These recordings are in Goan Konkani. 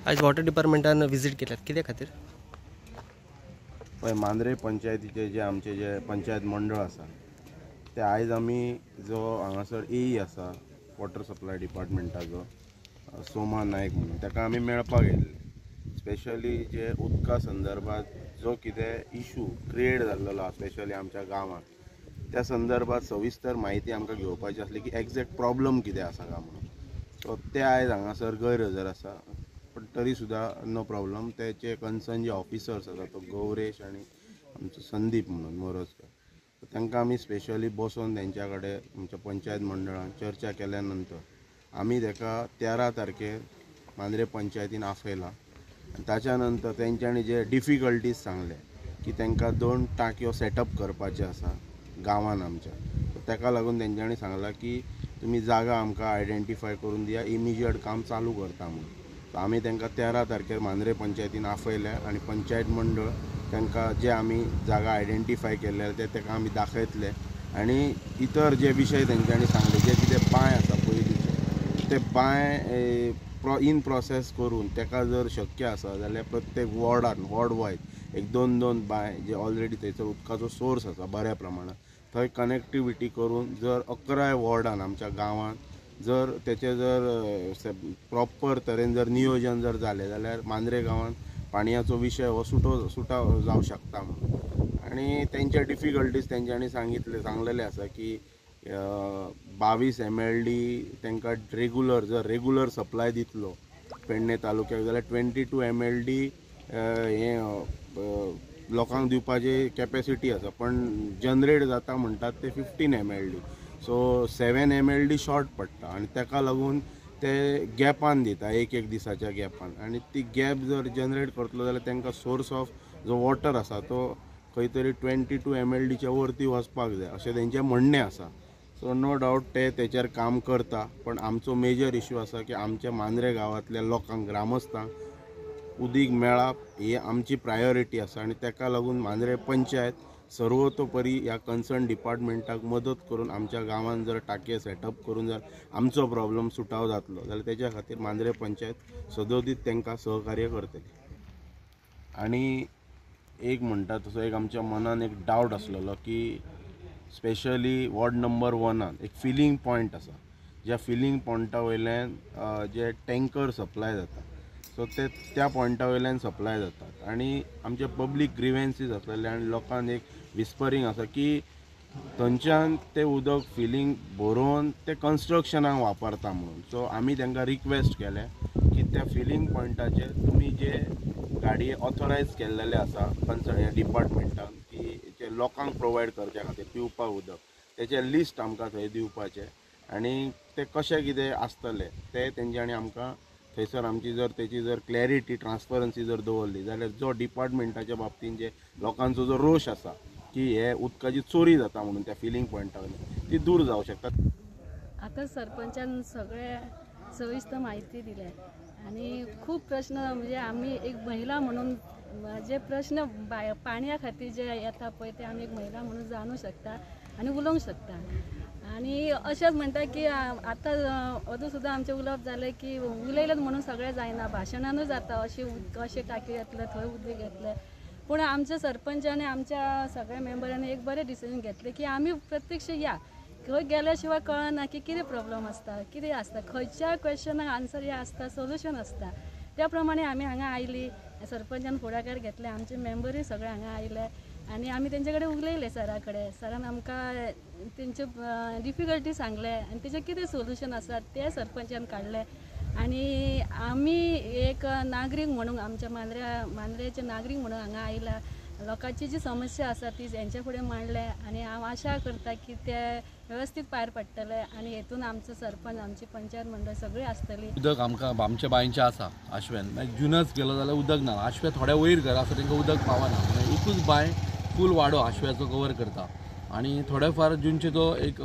आयज वॉटर डिपार्टमेंटान विजीट केल्यात, कित्या खातीर? पळय, मांद्रे पंचायतीचे जे आमचे जे पंचायत मंडळ आसा ते आयज आमी जो हांगासर एई आसा वॉटर सप्लाय डिपार्टमेंटाचो सोमा नायक म्हणून ताका आमी मेळपाक येयल्ले. स्पेशली जे उदका संदर्भात जो कितें इशू क्रिएट जाल्लो आसा स्पेशली आमच्या गांवांत, त्या संदर्भात सविस्तर म्हायती आमकां घेवपाची आसली की एग्जॅक्ट प्रॉब्लम कितें आसा काय म्हणून. सो ते आयज हांगासर गैरहजर आसा, पण तरी सुद्दां नो प्रॉब्लम. तेचे कन्सर्न जे ऑफिसर्स आसा तो गौरेश आनी आमचो संदीप म्हणून मोरजकर, तांकां आमी स्पेशली बसोवन तेंच्या कडेन आमच्या पंचायत मंडळान चर्चा केल्या नंतर आमी ताका 13 तारखेर मांद्रे पंचायतीन आपयला आनी ताच्या नंतर तेंच्यांनी जे डिफिकल्टीज सांगले की तांकां 2 टांकयो सेटअप करपाचे आसा गांवान आमच्या, ताका लागून तेंच्यांनी सांगलां की तुमी जागा आमकां आयडेंटिफाय करून दिया, इमिजिएट काम चालू करता म्हणून. आमी तांकां 13 तारखेर मांद्रे पंचायतीन आपयले आनी पंचायत मंडळ तांकां जे आमी जागा आयडेंटिफाय केल्ले ते ताका आमी दाखयतले आनी इतर जे विशय तेंच्यांनी सांगले जे कितें बांय आसा पयलींचे ते बांय इन प्रोसेस करून ताका जर शक्य आसा जाल्यार प्रत्येक वॉर्डान वॉर्ड वायज एक 2-2 बांय जे ऑलरेडी थंयसर उदकाचो सोर्स आसा बऱ्या प्रमाणात थंय कनेक्टिविटी करून जर 11 वॉर्डान आमच्या गांवांत जर तेचें जर प्रॉपर तरेन जर नियोजन जर जालें जाल्यार मांद्रे गांवांत पाणयाचो विशय हो सुटाव जावं शकता म्हणून. आनी तेंचे डिफिकल्टीज तेंच्यांनी सांगलेले आसा की 22 MLD तांकां रेगुलर जर रेगुलर सप्लाय दितलो पेडणे तालुक्याक जाल्यार 22 MLD हें लोकांक दिवपाची कॅपेसिटी आसा, पण जनरेट जाता म्हणटात ते 15 MLD, सो 7 MLD short पडटा आनी ताका लागून ते गॅपान दिता, एक एक दिसाच्या गॅपान, आनी ती गॅप जर जनरेट करतलो जाल्यार तांकां सोर्स ऑफ जो वॉटर आसा तो खंय तरी 22 MLDच्या वरती वचपाक जाय अशें तेंचें म्हणणें आसा. सो नो डावट ते तेचेर काम करता, पण आमचो मेजर इशू आसा की आमच्या मांद्रे गांवांतल्या लोकांक ग्रामस्थांक उदीक मेळप ही आमची प्रायोरिटी आसा आनी ताका लागून मांद्रे पंचायत सर्वतोपरी ह्या कन्सर्न डिपार्टमेंटाक मदत करून आमच्या गांवांत जर टांकये सेटअप करून जर आमचो प्रॉब्लम सुटाव जातलो जाल्यार तेच्या खातीर मांद्रे पंचायत सदोदीत तांकां सहकार्य करतली. आनी एक म्हणटा तसो एक आमच्या मनान एक डावट आसलेलो की स्पेशली वॉर्ड नंबर 1 एक फिलींग पॉयंट आसा, ज्या फिलींग पॉयंटा वयल्यान जे टँकर सप्लाय जाता सो ते त्या पॉयंटा वयल्यान सप्लाय जातात आनी आमचे पब्लीक ग्रिवेन्सीस आसलेले आनी लोकांक एक विस्परींग आसा की थंयच्यान ते उदक फिलींग भरोवन ते कन्स्ट्रक्शनाक वापरता म्हणून. सो आमी तांकां रिक्वेस्ट केलें की त्या फिलींग पॉयंटाचेर तुमी जे गाडये ऑथोरायज केल्लेले आसा कन्सर्न डिपार्टमेंटान की जे लोकांक प्रोवायड करच्या खातीर पिवपाक उदक तेचें लिस्ट आमकां थंय दिवपाचें आनी तें कशें कितें आसतलें तें तेंच्यांनी आमकां थंयसर आमची जर तेची जर क्लॅरिटी ट्रान्सपरन्सी जर दवरली जाल्यार जो डिपार्टमेंटाच्या बाबतीन जे लोकांचो जो रोश आसा की हे उदकाची चोरी जाता म्हणून त्या फिलींग पॉयंटा वयल्यान ती दूर जावं शकता. आतां सरपंचान सगळे सविस्तर म्हायती दिल्या आनी खूब प्रश्न म्हणजे आमी एक महिला म्हणून जे प्रश्न पाणया खातीर जे येता पळय ते आमी एक महिला म्हणून जाणू शकता आनी उलोवंक शकता. आनी अशेंच म्हणटा की आतां अजून सुद्दां आमचें उलोवप जालें की उलयलें म्हणून सगळें जायना, भाशणानूय जाता, अशें अशें टांकयो येतले थंय उदक येतलें, पूण आमच्या सरपंचानी आमच्या सगळ्या मेंबरांनी एक बरें डिसिजन घेतलें की आमी प्रत्यक्ष या, खंय गेल्या शिवाय कळना की कितें प्रॉब्लम आसता, कितें आसता, खंयच्या क्वेश्चनाक आन्सर हे आसता, सोल्युशन आसता. त्या प्रमाणे आमी हांगा आयली, सरपंचान फुडाकार घेतले, आमचे मेंबरूय सगळे हांगा आयले आनी आमी तेंचे कडेन उलयले सरा कडेन. सरान आमकां तेंचे डिफिकल्टी सांगले आनी तेचें कितें सोल्युशन आसा तें सरपंचान काडलें आनी आमी एक नागरीक म्हणून आमच्या मांद्र्याचे नागरीक म्हणून हांगा आयला, लोकांची जी समस्या आसा ती हेंच्या फुडें मांडले आनी हांव आशा करता की ते वेवस्थीत पार पडटले आनी हेतून आमचो सरपंच आमची पंचायत मंडळ सगळी आसतली. उदक आमकां आमच्या बांयचें आसा आश्व्यान, मागीर जुनच गेलो जाल्यार उदक ना, आश्व्या थोड्या वयर घर आसा तांकां उदक पावना, मागीर एकूच बांय फूल वाडो आश्व्याचो कवर करता आनी थोडे फार जुनचे तो एक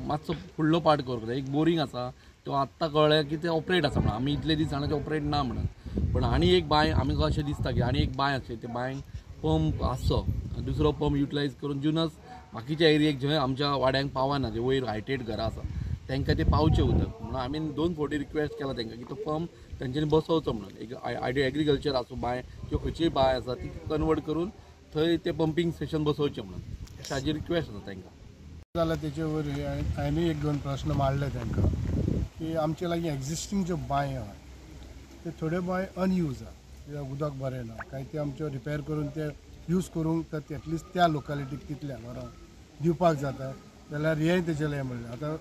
मातसो फुडलो पार्ट कवर करता. एक बोरींग आसा तो आत्तां कळ्ळें की ते ऑपरेट आसा म्हणून, आमी इतले दीस जाणा ते ऑपरेट ना म्हणून, पण आनी एक बांय आमकां अशें दिसता की आनी एक बांय आसली ते बांयक पंप आसचो, दुसरो पंप युटिलायज करून जुनच बाकीच्या एरियेक जंय आमच्या वाड्यांक पावना, जे वयर हायटेड घरां आसा तांकां ते पावचें उदक म्हणून आमी 2 फावटी रिक्वेस्ट केला तांकां की तो पंप तेंच्यांनी बसोवचो म्हणून एक आयडी एग्रीकल्चर आसूं बांय किंवा खंयचीय बांय आसा ती कन्वर्ट करून थंय ते पंपींग स्टेशन बसोवचें म्हणून ताजी रिक्वेस्ट आसा तांकां. जाल्यार तेचे वरवीं हांवें एक दोन प्रश्न मांडले तांकां की आमचे लागीं एग्जिस्टींग ज्यो बांयो आहा ते थोड्यो बांय अनयूज आहा, कित्याक उदक बरें ना काय ते आमच्यो रिपेर करून ते यूज करूंक तर एटलिस्ट त्या लोकालिटीक तितल्या बरो दिवपाक जाता जाल्यार हेंय तेजें हें म्हणलें. आतां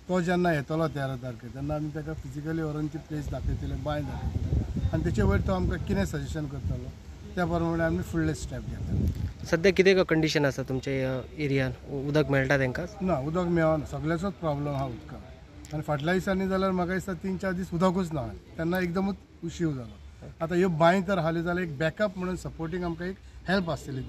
तो जेन्ना येतलो 13 तारखेर तेन्ना आमी ताका फिजिकली व्हरून ती प्लेस दाखयतले, बांय दाखयतले आनी तेचे वयर तो आमकां कितें सजेशन करतलो त्या प्रमाणे आमी फुडले स्टेप घेतले. सध्या कितें कंडिशन आसा तुमच्या एरियान? उदक मेळटा तांकां? ना, उदक मेळना, सगळ्याचोच प्रॉब्लम आहा उदकाक. आनी फाटल्या दिसांनी जाल्यार म्हाका दिसता 3-4 दीस उदकूच ना, तेन्ना एकदमूच उशीर जालो. आतां ह्यो बांय तर हाली जाल्यार एक बॅकअप म्हणून सपोर्टींग आमकां एक हेल्प आसतली.